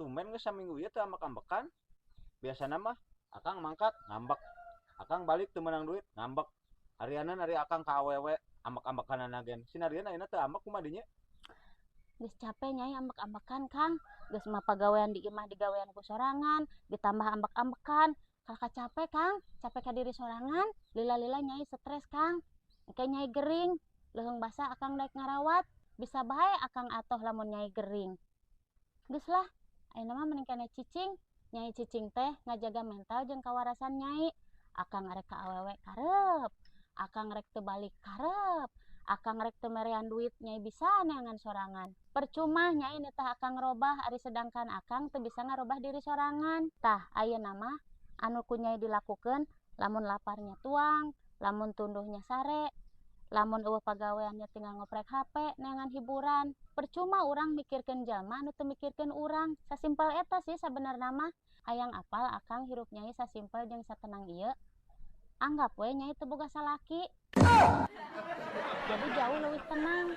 Tumben geus saminggu ieu teu ambek-ambekan. Biasana mah akang mangkat ngambek. Akang balik teu meunang duit ngambek. Harianan ari akang ka awewe ambek-ambekanana gen. Sinarieun ayeuna teu ambek, kumaha dinya? Geus capek Nyai ambek-ambekan, Kang. Geus mah pagawean di imah digawean ku sorangan, ditambah ambek-ambekan. Kalah capek, Kang, capek ka diri sorangan, lila-lila Nyai stres, Kang. Engke Nyai gering, leuheung basa akang daek ngarawat, bisa bae akang atoh lamun Nyai gering. Geus lah, ayeuna mah mending keneh cicing. Nyai cicing teh ngajaga mental jeung kawarasan Nyai. Akang arek ka awewe karep, akang rek teu balik karep, akang rek teu merean duit Nyai bisa neangan sorangan. Percuma Nyai nitah akang robah, ari sedangkan akang teu bisa ngarobah diri sorangan. Tah, ayeuna mah anu ku Nyai dilakukeun lamun laparnya tuang, lamun tunduhnya sare, lamun euweuh pagaweannya tinggal ngoprek HP neangan hiburan. Percuma urang mikirkeun jalma anu teu mikirkeun urang. Sasimpel eta sih sabenerna mah. Hayang apal akang hirup Nyai sasimpel jeung satenang ieu? Anggap we Nyai teu boga salaki. Jadi jauh leuwih tenang.